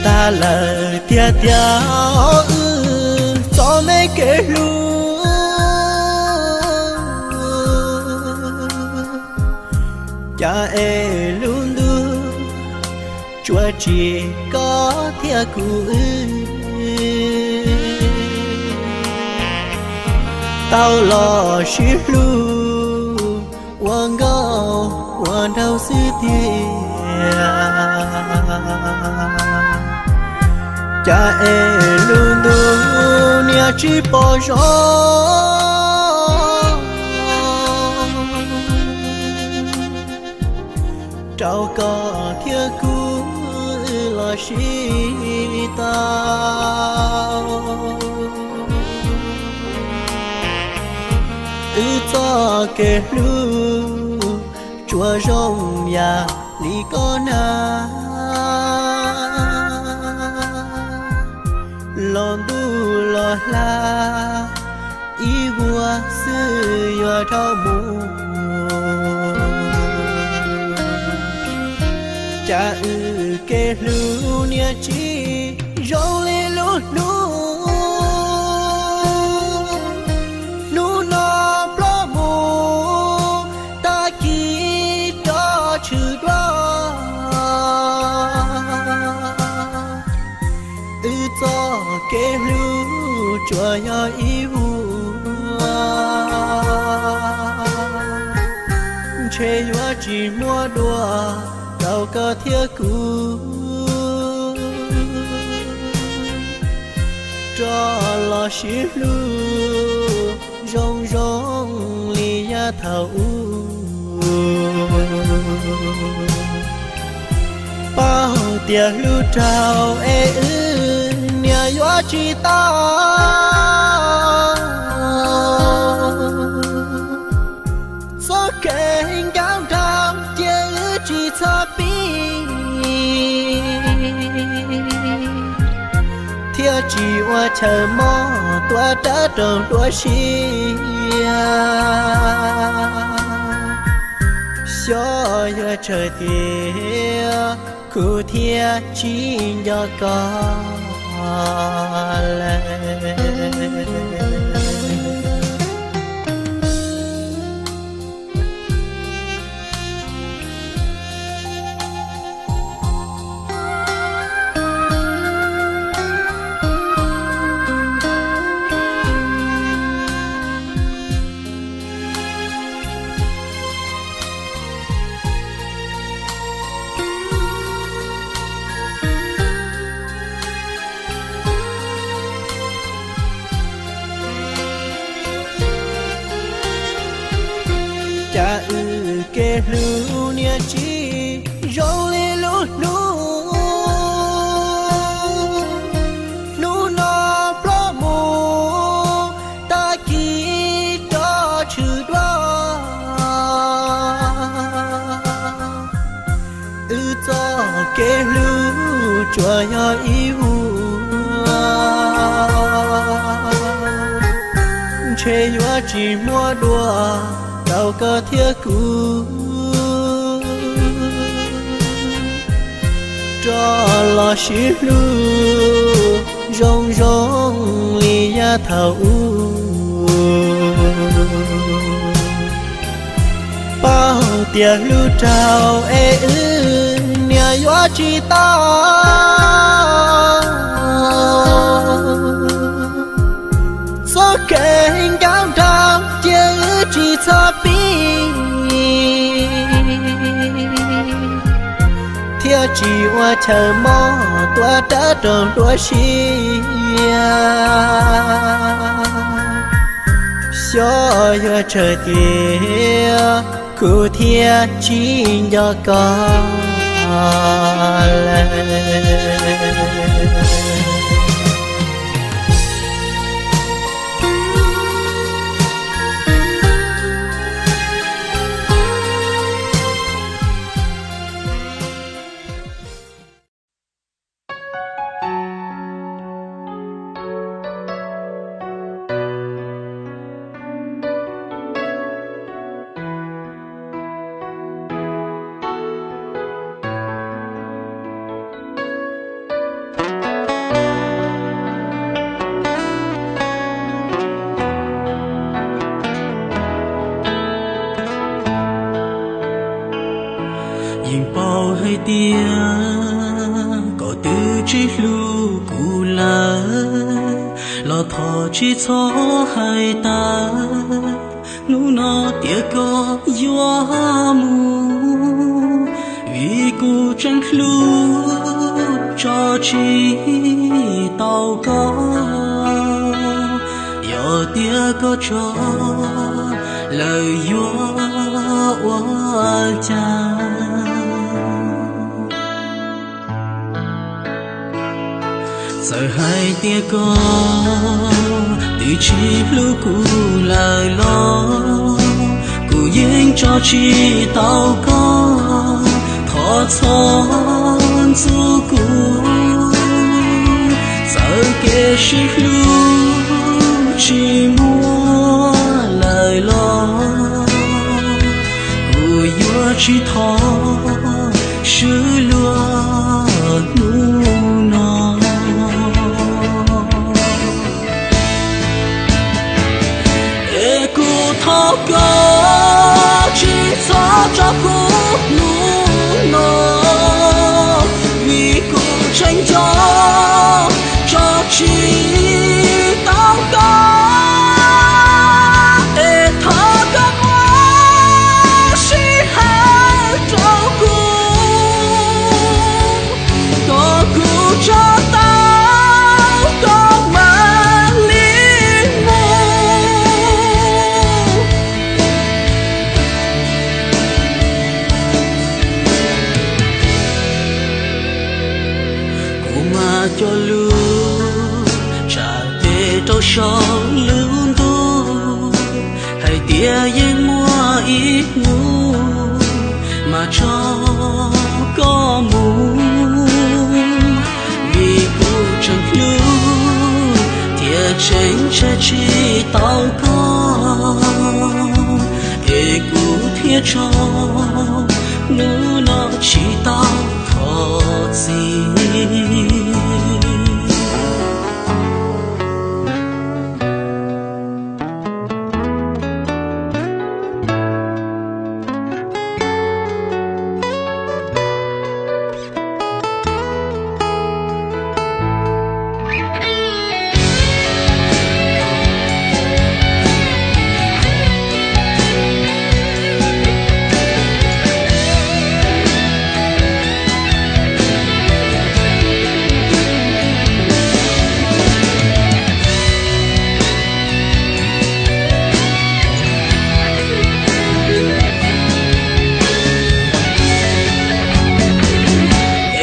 Tag lawm tiag tiag wb txoj me kev hlub, cas es lub ntuj tsuas tsim koj thiab kuv wb tau los sib hlub ua nkauj ua nraug xwb tiag. Cas es lub ntuj niaj tsis pom zoo rau koj thiab kuv los sib tau. Wb txoj kev hlub tsuas zoo yam li koj na, los ntuj los hla ib vuag xwb yuav dhau mus. Cas wb kev hlub niaj tsis zoo li lub hnub, hnub no ploj mus tag kis rov tshwm dua. Wb txoj kev hlub tsuas yog ib vuag, ntshe yuav tsis muaj dua rau koj thiab kuv rov los sib hlub zoo zoo li yav thaum ub. Paub tias hlub rau es wb niam yuav tsis tau, txoj kev ncav nraug cia wb tsis txhob pib, thiaj tsis ua chaw mob tua rawv roog dua siab. Xyov yuav tsawg tiag kuv thiaj tsis nco koj lawm. Cas wb kev hlub niaj tsis zoo li lub hnub, hnub no ploj mus tag kis rov tshwm dua. Wb txoj kev hlub tsuas yog ib vuag, ntshe yuav tsis muaj dua rau koj thiab kuv rov los sib hlub zoo zoo li yav thaum ub. Paub tias hlub rau es wb niam yuav tsis tau, txoj kev ncav nraug cia wb tsis txhob pib, thiaj tsis ua chaw mob tua rawv roog dua siab. Xyov yuav tsawg tiag kuv thiaj tsis nco koj lawm. Tias koj twb tsis hlub kuv lawm, los thov tsis txhob hais tas, hnub no tias koj yuav mus, vim kuv tseem hlub tso tsis tau koj. Yog tias koj tso lawm yuav ua cas? Txawm hais tias koj twb tsis hlub kuv lawm los, kuv yeej tso tsis tau koj, thov txhob ntxub kuv. Txawm kev sib hlub tsis muaj lawm los, kuv yuav tsis thov swb luag hnub no. Es kuv thov koj tsis txhob tso kuv hnub no, vim kuv tseem nco tso tsis tau koj. Es thov koj muab sij hawm rau kuv, kom kuv tso tau koj mam li mus. Kuv mas cog lus tsa tes rau saum lub ntuj, hais tias yeej muaj ib hnub mas tso koj mus, vim kuv tseem hlub thiab tseem ntshai tsis tau koj. Es kuv thiaj tso hnub no tsis tau thov txim.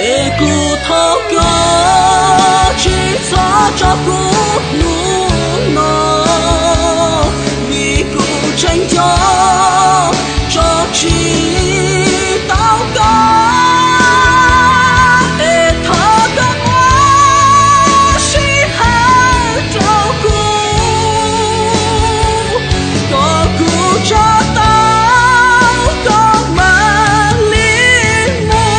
Es kuv thov koj tsis txhob tso kuv hnub no, vim kuv tseem nco tso tsis tau koj. Es thov koj muab sij hawm rau kuv, kom kuv tso tau koj mam li mus.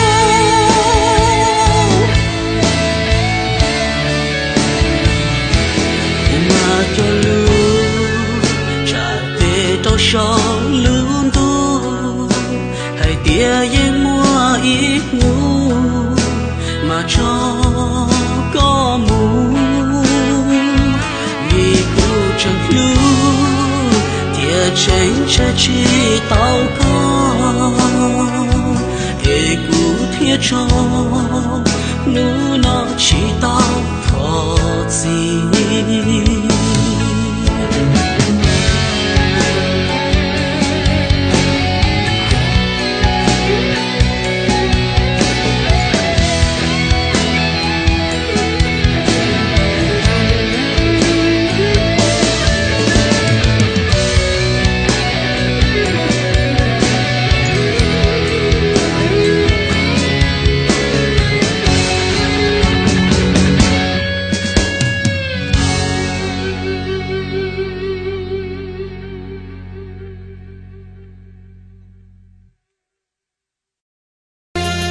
Kuv mas cog lus tsa tes rau saum lub ntuj, hais tias yeej muaj ib hnub mas tso koj mus, vim kuv tseem hlub thiab tseem ntshai tsis tau koj. Es kuv thiaj tso hnub no tsis tau thov txim.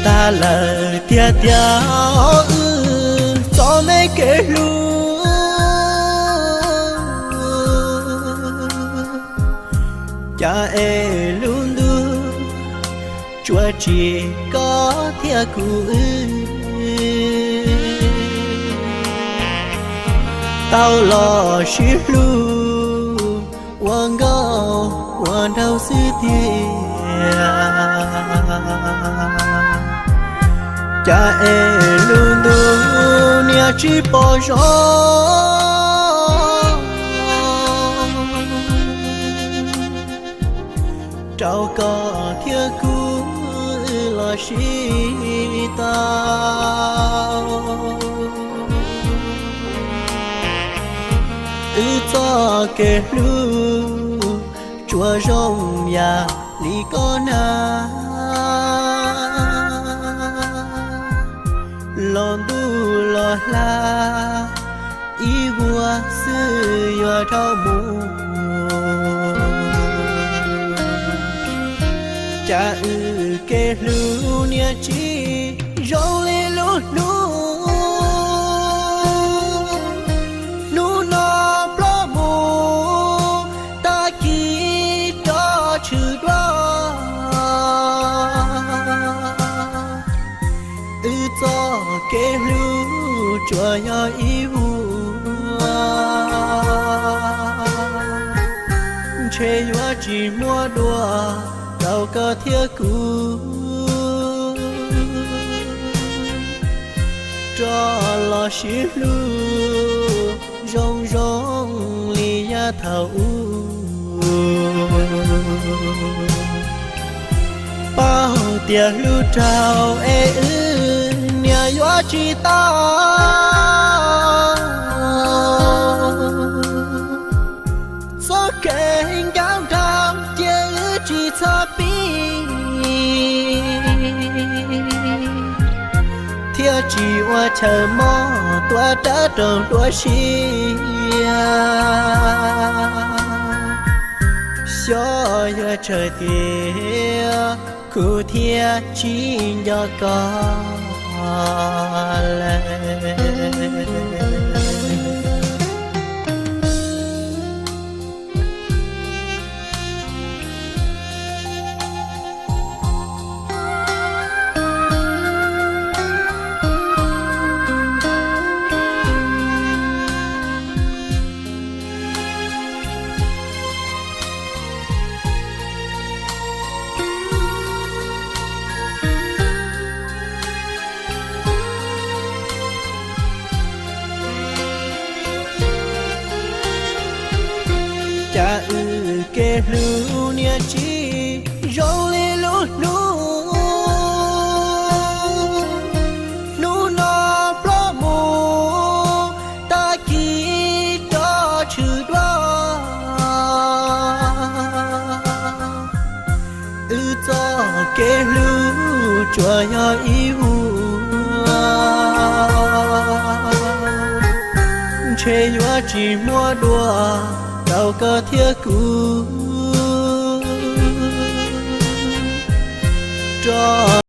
Tas lawm tiag tiag wb txoj me kev hlub, cas es lub ntuj tsuas tsis koj thiab kuv wb tau los sib hlub ua nkauj ua nraug xwb tiag. Cas es lub ntuj niag tsis pom zoo rau koj thiab kuv los sib tau. Wb txoj kev hlub tsuas zoo yam li koj na. Los ntuj los hla, ib vuag xwb yuav dhau mus. Cas wb kev hlub niag tsis zoo li lub hnub, hnub no ploj mus, tag kis rov tshwm dua. Wb txoj kev hlub tsuas yog ib vuag, ntshe yuav tsis muaj dua rau koj thiab kuv rov los sib hlub zoo zoo li yav thaum ub. Paub tias hlub raug es wb niam yuav tsis tau. Txoj kev nco nrog cia wb tsis txhob pib, thiaj tsis ua chaw mob tua rawv roog dua siab. Xyov yog tsawg tiam kuv thiaj tsis nco koj lawm. Cas wb kev hlub niag tsis zoo li lub hnub, hnub no ploj mus, tag kis rov tshwm dua. Wb txoj kev hlub tsuas yog ib vuag, ntshe yuav tsis muaj dua rau koj thiab kuv rov